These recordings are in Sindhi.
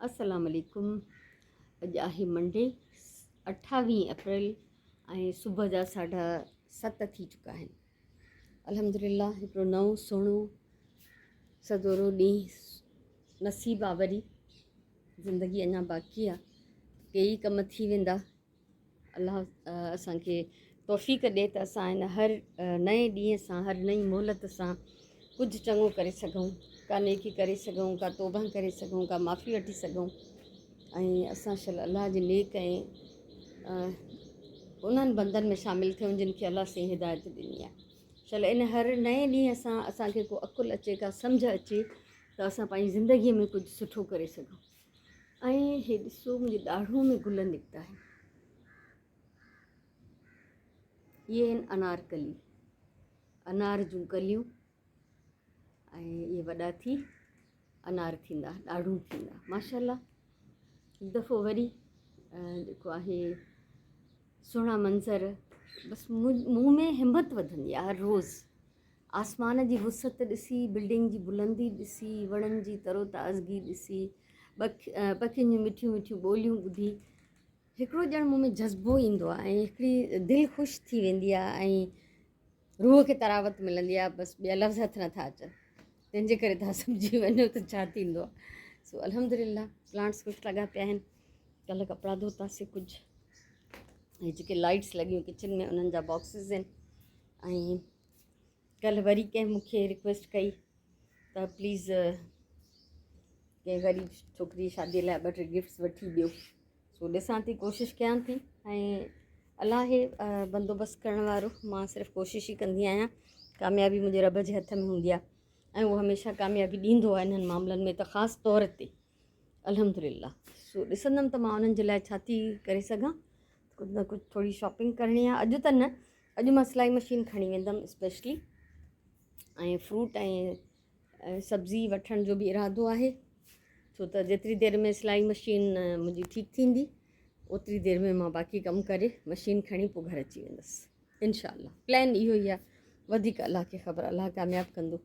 السلام عليڪم اڄ آهي منڊي اٺاويهه اپريل ۽ صبح جا ساڍا ست ٿي چڪا آهن الحمدلله هڪڙو نئون سهڻو سدورو ڏينهن نصيب آ وري زندگي اڃا باقي آ ڪيئي ڪم ٿي ويندا الله اسان کي توفيق ڏي ته اسان هن هر نئين ڏينهن سان هر نئين مهلت سان ڪجهه چڱو ڪري سگهون ڪا نيڪي ڪري سگهون ڪا توبه ڪري سگهون ڪا معافي وٺي سگهون ۽ اسان شل الله جي نيڪ ۽ انهن بندن ۾ شامل ٿيون جن کي الله سائين هدايت ڏني آهي شل ان هر نئين ڏينهن سان اسان کي ڪو عقل اچي ڪا سمجهه اچي ته اسان پنهنجي زندگيء ۾ ڪجهه سٺو ڪري سگهون ۽ هي ڏسو منهنجي ڏاڙهون ۾ گل نڪتا آهن. اهي آهن انار ڪلي، انار جون ڪليون ۽ اهي وڏا ٿي انار ٿيندا، ڏاڙهون ٿيندا. ماشاء الله هڪ دفعو وري جيڪو آهي سهڻا منظر بس مون ۾ همت وڌندي آهي هر روز آسمان جي وسعت ڏسي، بلڊنگ جي بلندي ڏسي، وڻن جي تروتازگي ڏسي، پکين جون مٺيون مٺيون ٻوليون ٻڌي هڪڙو ڄڻ مون ۾ جذبو ايندو آهي ۽ هڪڙي دل خوش ٿي ويندي آهي ۽ روح کي تراوت ملندي آهي بس ٻيا لفظ هٿ نٿا اچن تنهن جي ڪري تهان سمجهي وڃو ته ڇا ٿيندو آهي سو الحمد لله پلانٽس خوش لڳا پيا آهن ڪلهه ڪپڙا ڌوتاسي ڪجهه هي جيڪي لائٽس لڳيون ڪچن ۾ انهن جا باڪسز آهن ۽ ڪلهه وري ڪنهن مون کي رڪويسٽ ڪئي ته پليز ڪنهن غريب ڇوڪري جي شادي لاء ٻه ٽي گفٽس وٺي ڏيو سو ڏسان ٿي ڪوشش ڪيان ٿي ۽ الله آهي بندوبست ڪرڻ وارو مان صرف ڪوشش ئي ڪندي آهيان ڪاميابي منهنجي رب جي هٿ ۾ هوندي آهي ۽ اهو هميشه ڪاميابي ڏيندو آهي انهن معاملن ۾ ته خاص طور تي الحمد لله سو ڏسندم ته مان انهن جي لاء ڇا ٿي ڪري سگهان ڪجهه نه ڪجهه ٿوري شاپنگ ڪرڻي آهي اڄ ته نه اڄ مان سلائي مشين کڻي ويندم اسپيشلي ۽ فروٽ ۽ سبزي وٺڻ جو به ارادو آهي ڇو ته جيتري دير ۾ سلائي مشين منهنجي ٺيڪ ٿيندي اوتري دير ۾ مان باقي ڪم ڪري مشين کڻي پوء گهر اچي ويندس انشاء الله پلان اهو ئي آهي وڌيڪ الله کي خبر الله ڪامياب ڪندو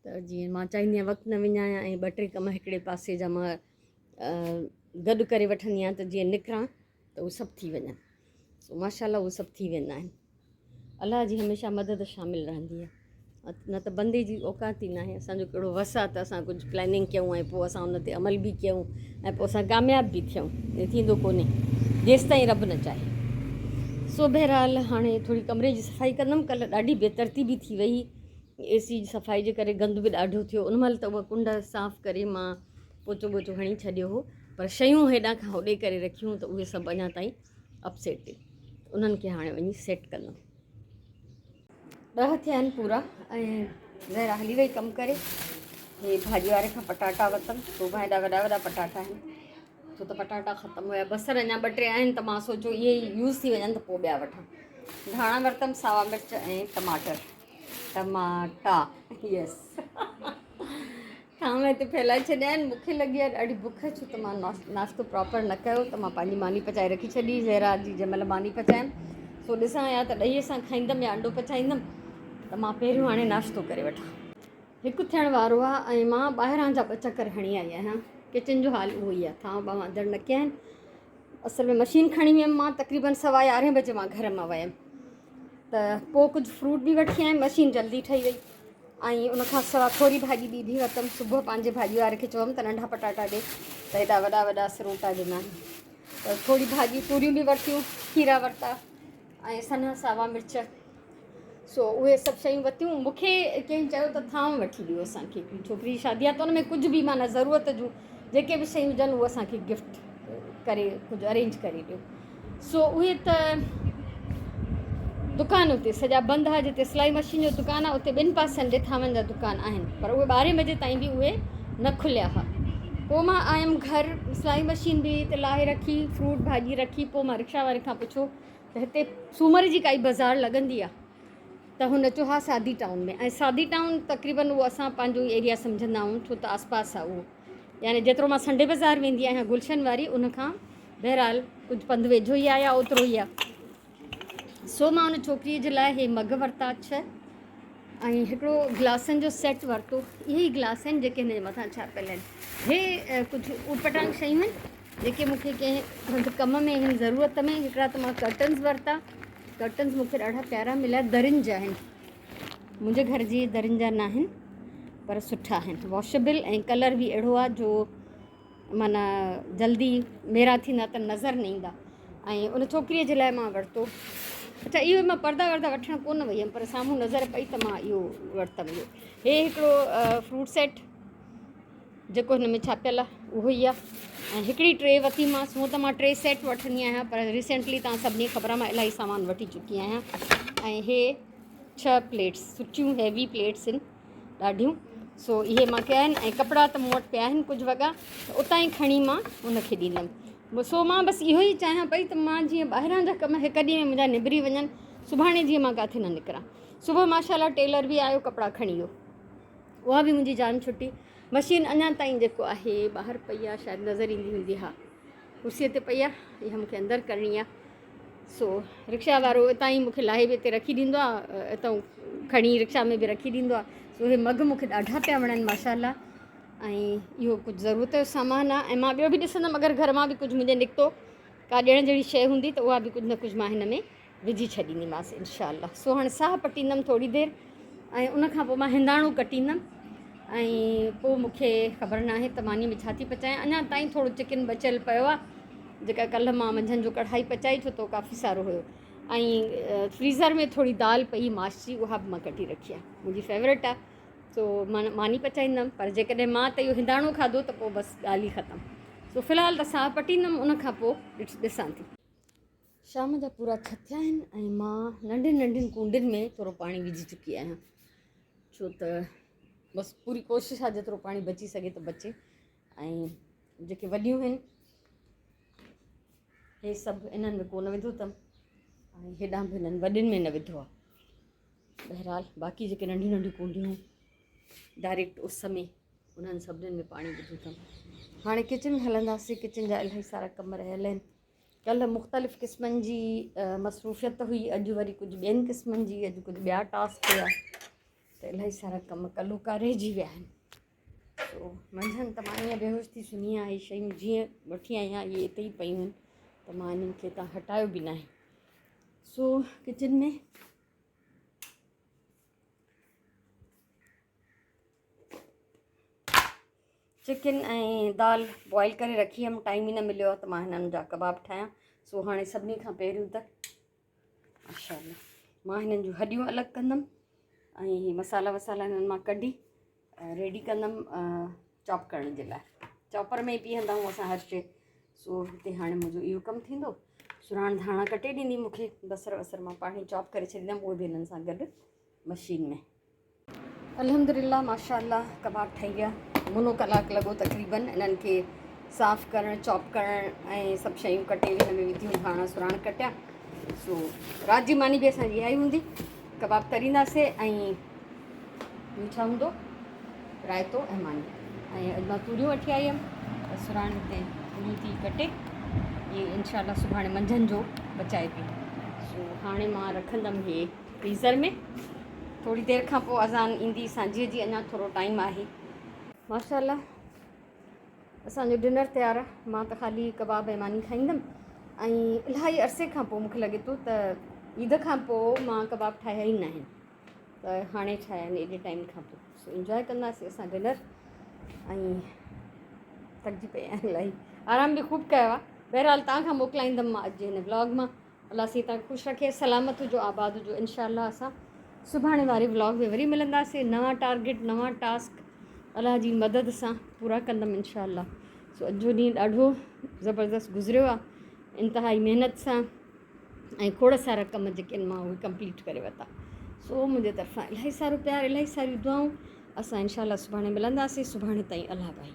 ته جيئن مان چاهيندي آهيان وقت نه وڃايان ۽ ٻه ٽي ڪم هڪڙي پاسي جا مان گڏ ڪري وٺندي آهيان ته جيئن نڪران ته اهي سڀ ٿي وڃن سو ماشاء الله اهي سڀ ٿي ويندا آهن الله جي هميشه مدد شامل رهندي آهي نه ته بندي جي اوقات ئي ناهي اسانجو ڪهڙو وس آهي ته اسان ڪجهه پلاننگ ڪيون ۽ پوء اسان ان تي عمل به ڪيون ۽ پوء اسان ڪامياب به ٿيون ائين ٿيندو ڪونهي جيستائين رب نه چاهي سو بهرحال هاڻي ٿوري ڪمري جي صفائي ڪندم ڪلهه ڏاڍي بي ترتيبي ٿي وئي اي سي جي صفائي جي ڪري گند به ڏاڍو ٿيو ان مهل ته اها ڪنڊ صاف ڪري مان پوچو ٻوچو هڻي ڇڏيو هو پر شيون هيڏانهن کان هوڏي ڪري رکيون ته اهي سڀ اڃا تائين اپسيٽ آهن انهن کي هاڻي وڃي سيٽ ڪندم. ڏهه ٿيا آهن پورا ۽ زهرا هلي وئي ڪم ڪري. هي ڀاڄي واري کان پٽاٽا ورتم توبه هيڏا وڏا وڏا پٽاٽا آهن ڇو ته پٽاٽا ختم هيا بصر اڃا ٻه ٽي آهن ته مان سوچيو اهي ئي يوز ٿي وڃن ته پوء ٻيا وٺان ڌاڻا ورتم ساوا مرچ ۽ ٽماٽر ٽماٽا يس ٿانو هتي ڦهلائي ڇڏيا آهن مون کي لڳي آهي ڏاڍي بک ڇو ته مان ناشتو پراپر نه ڪيو ته مان پنهنجي ماني پچائي رکي ڇڏي زهرا جي جنهن مهل ماني پچايم سو ڏسان يا ته ڏهي سان کائيندم يا انڊو پچائيندم ته مان پهريون هاڻي ناشتو ڪري وٺان هڪ ٿيڻ وارو آهي ۽ مان ٻاهران جا ٻه چڪر هڻي آئي آهيان ڪچن جو حال اهو ئي آهي ٿانو ٻانو اندر نه ڪيا آهن اصل ۾ مشين کڻي ويم مان تقريبن سوا يارهين بجي مان گهر مان ويم ته پوء ڪجهه فروٽ به وٺي آيم مشين جلدي ٺهي وئي ۽ ان کان سواء ٿوري ڀاڄي ٻي به ورتم صبح پنهنجي ڀاڄي واري کي چيم ته ننڍا پٽاٽا ڏي ته هيڏا وڏا وڏا سروٽا ڏنا ته ٿوري ڀاڄي توريون به ورتيون کيرا ورتا ۽ سنها ساوا مرچ سو اهي سڀ شيون ورتيون مون کي ڪنهن چيو ته ٿانو وٺي ڏيو اسان کي هڪڙي ڇوڪري جي شادي آهي ته ان ۾ ڪجهه به معنيٰ ضرورت جون جيڪي به شيون هجن اهي اسان کي گفٽ ڪري ڪجهه ارينج ڪري ڏيو سو اهي ته دڪان اتي سڄا بند ها جتي سلائي مشين جو دڪان آهي اتي ٻن پاسن ڏي ٿانون جا دڪان آهن پر اهي ٻارهين بجي تائين به اهي نه کليا ها پوء مان آيم گهر سلائي مشين به اتي لاهي رکي فروٽ ڀاڄي رکي پوء مان رڪشا واري کان پڇيو ته هتي سومر جي ڪائي بازار لڳندي آهي ته هن چيو ها سادي ٽائون ۾ ۽ سادي ٽائون تقريبن اهو اسان پنهنجو ئي ايريا سمجهندا آهيون ڇو ته آس پاس آهي اهو يعني جيترو مان سنڊي بازار ويندي آهيان گلشن واري ان کان بهرحال ڪجهه پنڌ ويجهو ئي آهي يا اوترو ئي آهي سو مان ان ڇوڪريء جي لاء هي مگ ورتا ڇهه ۽ هڪڙو گلاسن جو سيٽ ورتو. اهي ئي گلاس آهن جيڪي هن جي مٿان ڇاپيل آهن. هي ڪجهه اوٽپٽانگ شيون آهن جيڪي مون کي ڪنهن هنڌ ڪم ۾ آهن ضرورت ۾. هڪڙا ته مان ڪرٽنز ورتا. ڪرٽنز مون کي ڏاڍا پيارا مليا. درين جا آهن. منهنجي گهر جي درين جا ناهن پر سٺا آهن. واشبل ۽ ڪلر به اهڙو آهي جو معنيٰ جلدي ميرا ٿيندا ته نظر نه ايندا ۽ ان ڇوڪريء جي لاء مان ورتو. اڇا اهو مان پردا وردا وٺڻ ڪونه وئي هيم پر سامهون نظر پئي ته مان اهو ورتم. اهو هي هڪڙو فروٽ سيٽ جيڪو هن ۾ ڇاپيل آهي اهو ئي آهي ۽ هڪڙي ٽري ورتي مانس. هونء ته مان ٽي سيٽ وٺندي آهيان پر ريسينٽلي توهان سڀني کي خبر آهي مان الاهي سامان وٺي چڪي آهيان. ۽ هي 6 پليٽس سٺيون هيوي پليٽس آهن ڏاڍيون سو اهي مان ڪيا آهن ۽ ڪپڙا ته مون وٽ پيا آهن ڪجهه وڳا ته اتان ئي کڻي مان ان کي ڏيندم. سو مان بس اهو ئي چاهيان پئي ته مان جيئن ٻاهران جا ڪم هڪ ڏينهن ۾ منهنجا نبري وڃن، سڀاڻي جيئن مان ڪاٿي نه نڪران. صبح ماشاء الله ٽيلر به آيو ڪپڙا کڻي ويو. اها به منهنجي جان ڇٽي. مشين اڃا تائين جيڪو آهي ٻاهر پئي آهي شايد نظر ايندي هوندي. ها ڪرسيء تي پئي آهي اها مون کي اندر ڪرڻي آهي. سو رڪشا وارو اتان ئي مون کي لاهي به اتي رکي ڏيندو آهي اتان کڻي رڪشا ۾ به رکي ڏيندو آهي. سو اهي مگ مون کي ڏاڍا پيا وڻن ماشاء الله. ۽ اهو ڪجهه ضرورت جو سامان آهي ۽ مان ٻيو به ڏسندم اگر گهر مان به ڪجهه منهنجي نڪتو ڪا ڏيڻ جهڙي شيء هوندي ته اها به ڪجهه نه ڪجهه مان هن ۾ وجهي ڇڏينديمانس انشاء الله. سو هاڻي ساهه پٽيندم ٿوري دير ۽ ان کان پوء مان هنداڻو ڪٽيندم ۽ پوء مون کي خبر ناهي ته ماني ۾ ڇا ٿي پچايان. اڃا تائين ٿورو چڪن بچيل پيو آهي جيڪا ڪلهه مان منجهند جو ڪڙهائي پچائي ڇو ته ڪافي سارو هيو ۽ فريزر ۾ ٿوري دال پئي ماش جي اها به مان ڪٽي رکي آهي منهنجي فيورٽ آهي. سو مان ماني پچائيندم پر جيڪڏهن مان ته اهو هنداڻو کاڌو ته پوء بس ڳالهه ئي ختم. سو في الحال ته ساهه پٽيندم ان کان پوء ڏسان ٿي. شام جا پورا ڇهه ٿيا آهن ۽ مان ننڍين ننڍين ڪونڊين ۾ ٿورو پاڻي وجهي چڪي آهيان ڇو ته بس پوري ڪوشش آهي جيترو پاڻي بچي سگهي ته بچي ۽ جيڪي وڏيون آهن هي سڀ انهن ۾ ڪونه وڌو اٿم ۽ هيڏانهن به هنن وڏين ۾ نه وڌو آهي. بهرحال باقي جيڪي ننڍيون ننڍيون ڪونڊيون ڊائريڪٽ اس ۾ انهن سڀني ۾ پاڻي وڌو اٿم. هاڻي ڪچن هلنداسين. ڪچن جا الاهي سارا ڪم رهيل آهن. ڪلهه مختلف قسمن جي مصروفيت هئي، اڄ وري ڪجهه ٻين قسمن جي، اڄ ڪجهه ٻيا ٽاسڪ هيا ته الاهي سارا ڪم ڪلهوڪا رهجي ويا آهن. سو منجهند ته مان ائين بيهوش ٿي سمهي آهيان. هي شيون جيئن وٺي آئي آهيان اهي اتي ئي پيون آهن ته مان انهن کي هتان هٽايو به ناهي. سو ڪچن ۾ چڪن ۽ دال بوائل ڪري رکي هيم، ٽائيم ئي نه مليو ته مان هنن جا ڪباب ٺاهيان. سو هاڻي سڀني کان پهريون ته ماشاء الله مان هنن جون هڏيون الڳ ڪندم ۽ هي مصالحا وسالا هنن مان ڪڍي ريڊي ڪندم چاپ ڪرڻ جي لاء. چاپر ۾ ئي پيهندا آهيون اسان هر شيء. سو هتي هاڻي منهنجو اهو ڪم ٿيندو. سراڻ ڌاڻا ڪٽي ڏيندي مون کي، بصر وصر مان پاڻ ئي چاپ ڪري ڇڏيندم، اهي به هنن سان گڏ مشين ۾. الحمدلله ماشاء الله ڪباب ٺهي ويا. منو ڪلاڪ لڳو تقريبن انهن کي صاف ڪرڻ، چاپ ڪرڻ ۽ سڀ شيون ڪٽي هن ۾ وڌيون، ڌاڻا سراڻ ڪٽيا. سو رات جي ماني به اسان جي اها ئي هوندي. ڪباب ترينداسي ۽ ٻيو ڇا هوندو، رائتو ۽ ماني. ۽ اڄ مان توريون وٺي آئي هيم ته سراڻ هتي توريون ٿي ڪٽي، اهي انشاء الله سڀاڻي منجهند جو بچائي پئي. سو هاڻي مان رکندم هي فريزر ۾. ٿوري دير کان پوء اذان ايندي سانجهيء جي، اڃا ٿورو ٽائيم آهي. ماشاء الله اسان جو ڊنر تيار آهي. مان ته خالي ڪباب ۽ ماني کائيندم ۽ الاهي عرصي کان پوء مون کي لڳي ٿو ته عيد کان پوء مان ڪباب ٺاهيا ئي ناهن ته هاڻي ٺاهيا آهن ايڏي ٽائيم کان پوء. سو انجواء ڪنداسين اسان ڊنر ۽ ٿڪجي پئي آهيان الاهي، آرام به خوب ڪيو آهي. بهرحال توهان کان موڪلائيندم مان اڄ جي هن ولاگ مان. الله سائين توهان کي خوش رکي، سلامت هجو، آباد هجو. انشاء الله اسان سڀاڻي واري ولاگ ۾ وري ملنداسين. نوان ٽارگيٽ، نوان ٽاسڪ الله جي مدد سان پورا ڪندم انشاء الله. سو اڄ جو ڏينهن ڏاڍو زبردست گذريو آهي، انتهائي محنت سان ۽ کوڙ سارا ڪم جيڪي آهن مان اهي ڪمپليٽ ڪري ورتا. سو منهنجي طرفان الاهي سارو پيار، الاهي ساريون دعائون. اسان انشاء الله سڀاڻي ملنداسين. سڀاڻي تائين الله ڀائي.